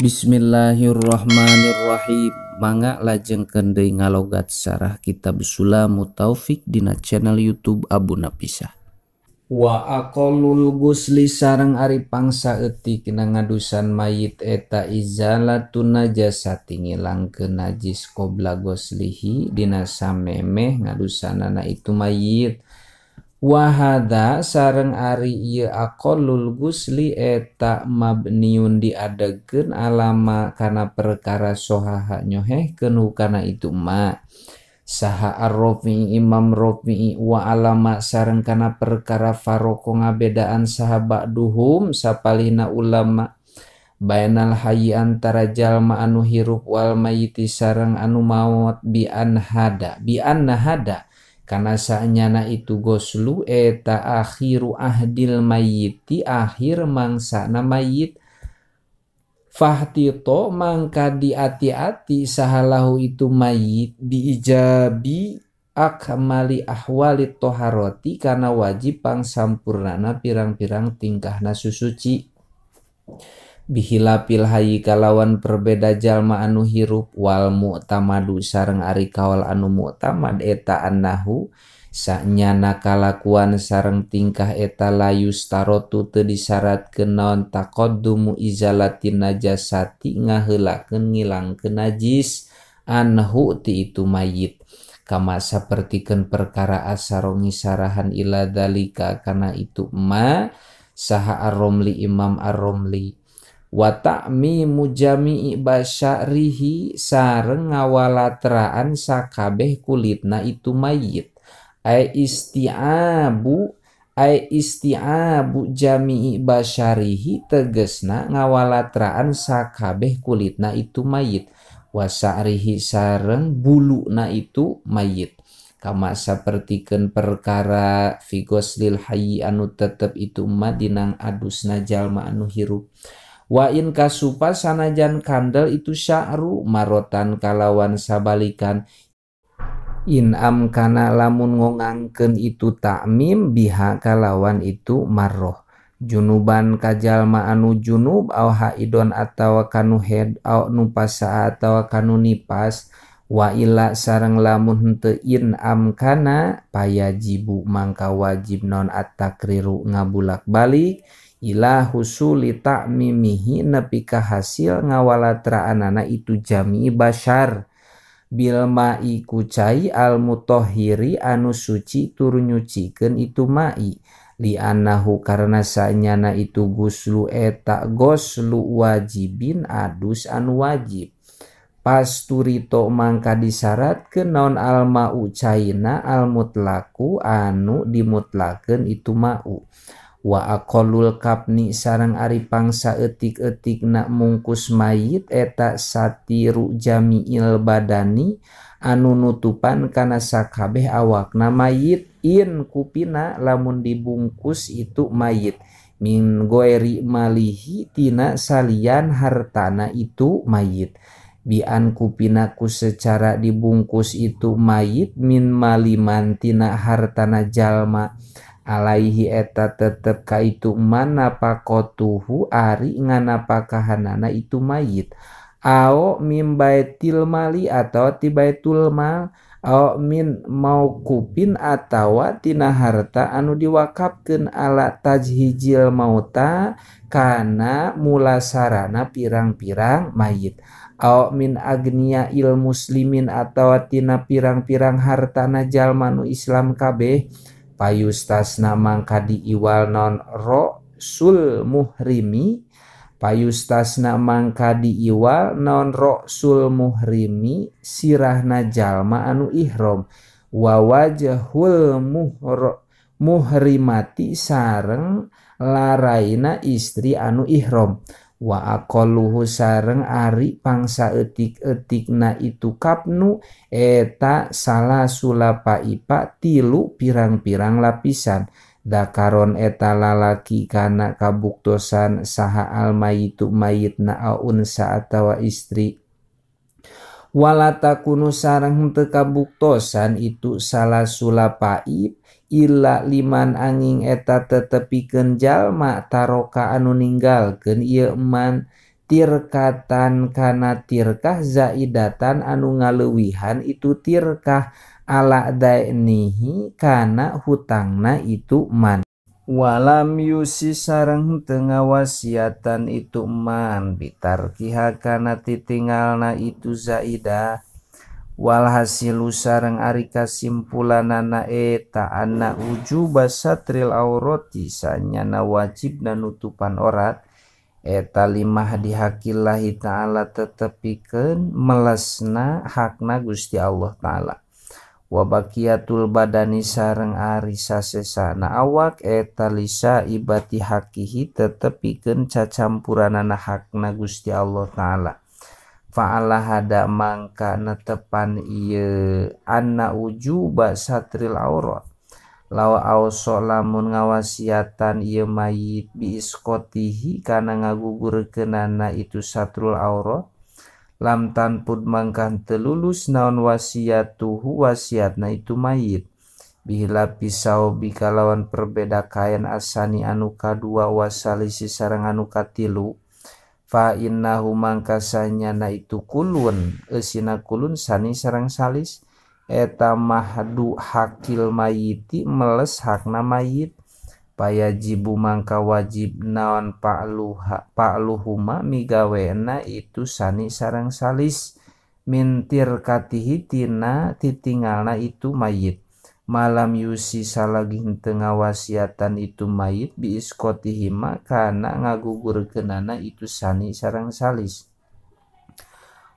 Bismillahirrahmanirrahim. Mangga lajengkeun deui ngalogat sarah kitab Sulamut Taufik dina channel YouTube Abu Napisah. Wa aqallul ghusli sareng ari pangsa eutik na ngadusan mayit eta izalatun najasati ngilangkeun najis qabla ghuslihi dina samemeh ngadusanana itu mayit. Wa hadza sareng ari ieu aqallul ghusli eta mabniun diadegkeun alama kana perkara sohaha nyohehkeun kana itu ma saha ar-Rafi'i Imam Rafi'i wa alama sareng kana perkara faroko ngabedaan saha ba'duhum sapalihna ulama bainal hayyi antara jalma anu hirup wal mayiti sareng anu maot bi an hada bi anna hada kana saenyana itu goslu eta akhiru ahdil mayyiti akhir mangsana mayit fahtito mangka diati-ati sahalahu itu mayit biijabi akmali ahwali toharoti kana wajib pangsampurnana pirang-pirang tingkahna susuci bihilapil hayyi kalawan perbeda jalma anu hirup wal mu'tamadu sareng ari kaol anu mu'tamad eta annahu sanyana kalakuan sareng tingkah eta layus tarotu teu disyaratkeun naon taqaddumu izalatin najasati ngaheulakeun ngilangkeun najis anhu ti itu mayit kama sapertikeun perkara asaro ngisarahan ila dalika kana itu ma saha ar-Romli Imam ar-Romli wa ta'mimu jami'i basyarihi sareng ngawalatraan sakabeh kulitna itu mayit ay isti'abu jami'i basyarihi tegesna ngawalatraan sakabeh kulitna itu mayit wa sa'rihi sareng buluna itu mayit kama sapertikeun perkara fi ghuslil hayyi anu tetep itu ma dinang adusna jalma anu hirup wa in kasupa sanajan kandel itu sya'ru marotan kalawan sabalikan in amkana lamun ngongangkeun itu ta'mim biha kalawan itu marroh junuban kajalma anu junub au haidon atawa kanu head au nupasa atawa kanu nipas wa illa sareng lamun henteu in amkana payajibu mangka wajib non at-takriru ngabulak-balik ila husuli ta'mimihi nepi ka hasil ngawalatraanana itu jami'i basyar bil ma'i kucai al mutahhiri anu suci tur nyucikeun itu ma'i li annahu karena sanyana itu guslu eta goslu wajibin adus anu wajib pasturito mangka disyaratkeun naon al ma'u caina al mutlaku anu dimutlakeun itu ma'u wa aqallul kapni sareng ari pangsa eutik-eutikna mungkus mayit eta satiru jami'il badani anu nutupan kana sakabeh awakna mayit in kupina lamun dibungkus itu mayit min goeri malihi tina salian hartana itu mayit bian kupina ku secara dibungkus itu mayit min maliman tina hartana jalma alaihi eta tetep ka itu manapakotuhu ari nganapakahanana itu mayit ao mim baitil mali atau ti baitul mal ao min maukupin atawa tina harta anu diwakafkeun ala tajhijil mauta kana mulasarana pirang-pirang mayit ao min agnia il muslimin atawa tina pirang-pirang hartana jalma nu Islam kabeh payustasna mangka diiwal non ro'sul muhrimi payustasna mangka diiwal non ro'sul muhrimi sirahna jalma anu ihram wa wajhul muhrimati sareng laraina istri anu ihram wa aqalluhu sareng ari pangsa eutik-eutikna itu kapnu eta salah sulapa ipa tilu pirang-pirang lapisan dakaron eta lalaki kana kabuktosan saha al mayitu mayitna au unsa atawa istri wala takunu sareng henteu kabuktosan itu salah sulapa illa liman angin eta tetepikeun jalma taroka anu ninggalkeun ieu man Tirkatan kana tirkah zaidatan anu ngaleuwihan itu tirkah ala dainihi kana hutangna itu man. Walam yusi sareng teu ngawasiatan itu man bitarkiha kana titinggalna itu zaidah. Walhasilu sareng ari kasimpulanana eta anna wujuba satril aurati sanyana wajibna nutupan orat eta limah dihakillahi ta'ala tetepikeun melesna hakna Gusti Allah ta'ala. Wa baqiyatul badani sareng ari sasesana awak eta lisa ibati hakihi tetepikeun cacampuranana hakna Gusti Allah ta'ala. Fa'ala hada mangka netepan ieu anna wujuba satril aurat lawa auso lamun ngawasiatan ieu mayit biiskotihi kana ngagugurkeunana itu satrul aurat lam tanpud mangka teu lulus naon wasiatuhu wasiatna itu mayit bihila pisau bikalawan perbeda kaen asani anu kadua wasalisi sareng anu katilu fa innahu mangka sanyana itu kulun eusina kulun sani sareng salis eta mahdu hakil mayiti meles hakna mayit payajibu mangka wajib naon pa'luhuma migawena itu sani sareng salis mintir katihi tina titingalna itu mayit malam yusi salagi henteu ngawasiatan itu mayit biiskotihima kana ngagugurkeunana itu sani sareng salis.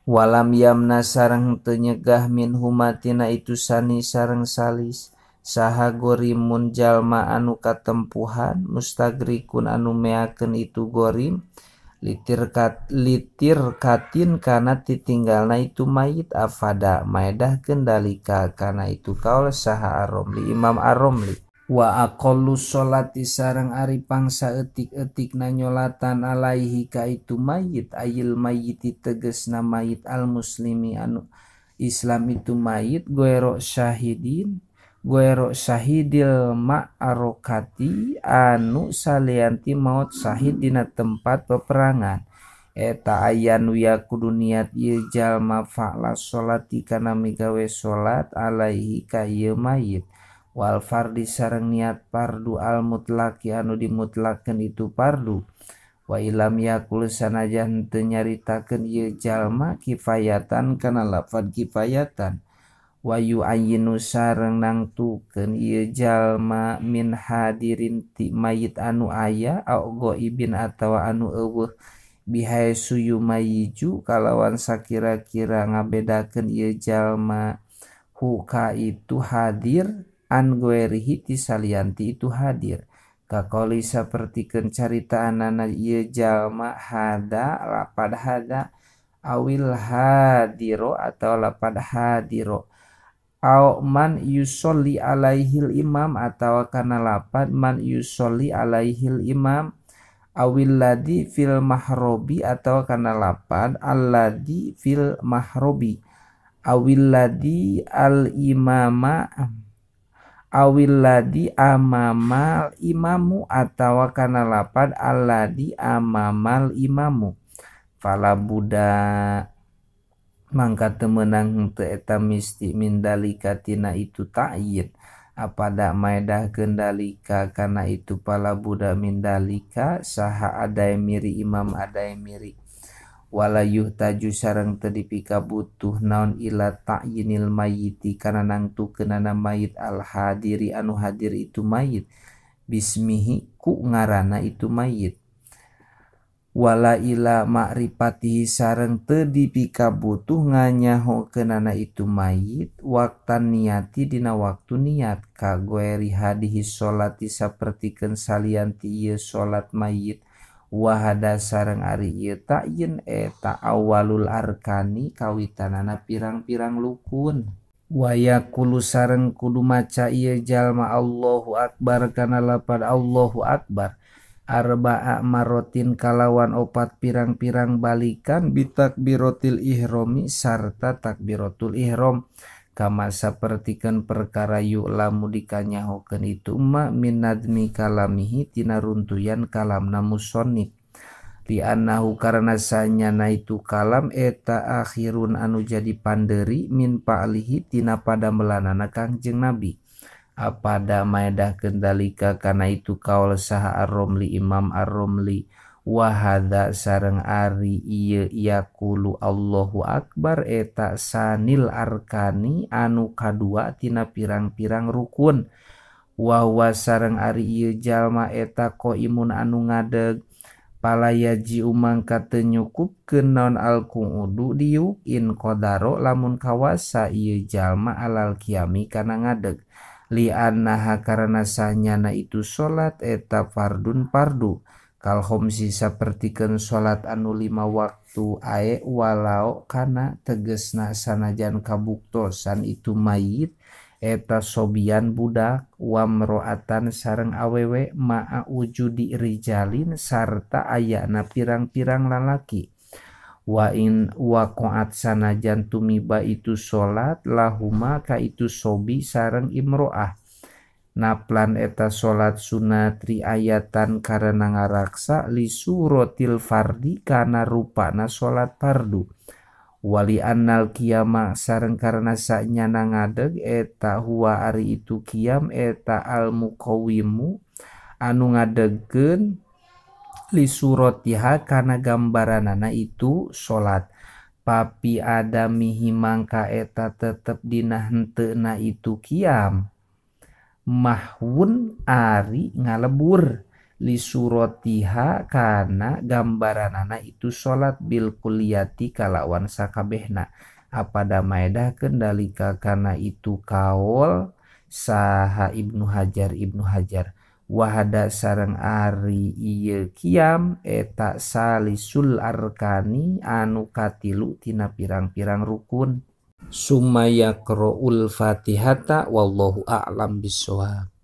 Walam yamna sareng teu nyegah min humatina itu sani sareng salis saha gorimun jalma anu katempuhan mustagrikun anu meakeun itu gorim litir katin kana titinggalna itu mayit afada maedahkeun dalika kana itu kaul saha Aromli Imam Aromli. Wa aqallu sholati sareng ari pangsa etik-etikna nyolatan alaihi ka itu mayit ayil mayiti tegesna mayit al muslimi anu Islam itu mayit goero syahidin goero syahidil ma'arokati anu salianti maut syahid dina tempat peperangan eta aya nu kudu niat ieu jalma fa'la sholati kana migawe sholat alaihi ka ieu mayit wal fardi sareng niat fardu al mutlaki anu dimutlakeun itu fardu wa ilam yakul sanajan teu nyaritakeun ieu jalma kifayatan kana lafad kifayatan wa yu'ayyinu sareng nangtukeun ieu jalma min hadirin ti mayit anu aya au ghaibin atawa anu eueuh bihaesu yumayiju kalawan sakira-kira ngabedakeun ieu jalma huka itu hadir an guerihi ti salianti itu hadir kakoli sapertikeun caritaanana ieu jalma hada lapad hada awil hadiro atau lapad hadiro au man yusolli alaihil imam atau kana lapad man yusolli alaihil imam awil ladzi fil mahrobi atau kana lapad alladzi fil mahrobi awil ladzi al imama awil ladzi amamal imamu atawa kana lapad alladzi amamal imamu fala buddha mangka teu meunang teu eta misti min dalika tina itu ta'yin apada maedahkeun dalika kana itu pala buddha min dalika saha adae miri imam adae miri wala yuhtaju sareng teu dipikabutuh naon ila ta'yinil mayyiti kana nangtukeunana mayit al hadiri anu hadir itu mayit bismihi ku ngaranna itu mayit wala ila ma'rifatihi sareng teu dipikabutuh nganyahokeunana itu mayit waktan niati dina waktu niat kagoeri hadihi sholati sapertikeun salianti ieu salat mayit wahada sareng ari ieu ta'yin eta awalul arkani kawitanana pirang-pirang rukun wayaqulu sareng kudu maca ieu jalma Allahu akbar kana lapad Allahu akbar arba'a marotin kalawan opat pirang-pirang balikan bitakbiratil ihromi sarta takbiratul ihrom kama sapertikeun perkara yu'lamu dikanyahokeun itu ma min nadmi kalamihi tina runtuyan kalamna musannif. Li annahu karena sanyana itu kalam eta akhirun anu jadi panderi min pa'lihi tina padamelanana Kangjeng Nabi. Apada maedahkeun dalika kana itu kaul saha Ar-Romli Imam Ar-Romli wa hadza sareng ari ieu yaqulu Allahu akbar eta sanil arkani anu kadua tina pirang-pirang rukun. Wa huwa sareng ari ieu jalma eta qaimun anu ngadeg palayaji umangka teu nyukupkeun naon al-qu'udu diuk in qadaro lamun kawasa ieu jalma alal qiyami kana ngadeg. Li annaha karena sanyana itu salat eta fardun fardu kal khomsi sapertikeun salat anu 5 waktu ae walau kana tegesna sanajan kabuktosan itu mayit eta sobian budak wamroatan sareng awewe ma'a wujudi rijalin sarta ayana pirang-pirang lalaki. Wa in waqa'at sanajan tumiba itu salat lahuma ka itu sobi sareng imro'ah. Naplan eta salat sunat riayatan karena ngaraksa li suratil fardi kana rupana salat fardu. Wali annal qiyama sareng karena sanyana ngadeg eta huwa ari itu qiyam eta al muqawimu anu ngadegkeun li suratiha kana gambaranana itu salat. Papi adamihi mangka eta tetep dina henteuna itu qiyam mahwun ari ngalebur li suratiha kana gambaranana itu salat bil kulliyati kalawan sakabehna. Apada maedahkeun dalika kana itu kaul saha Ibnu Hajar Ibnu Hajar. Wahada sareng ari ieu qiyam eta salisul arkani anu katilu tina pirang-pirang rukun. Summa yaqra'ul Fatihata wallahu a'lam bissawab.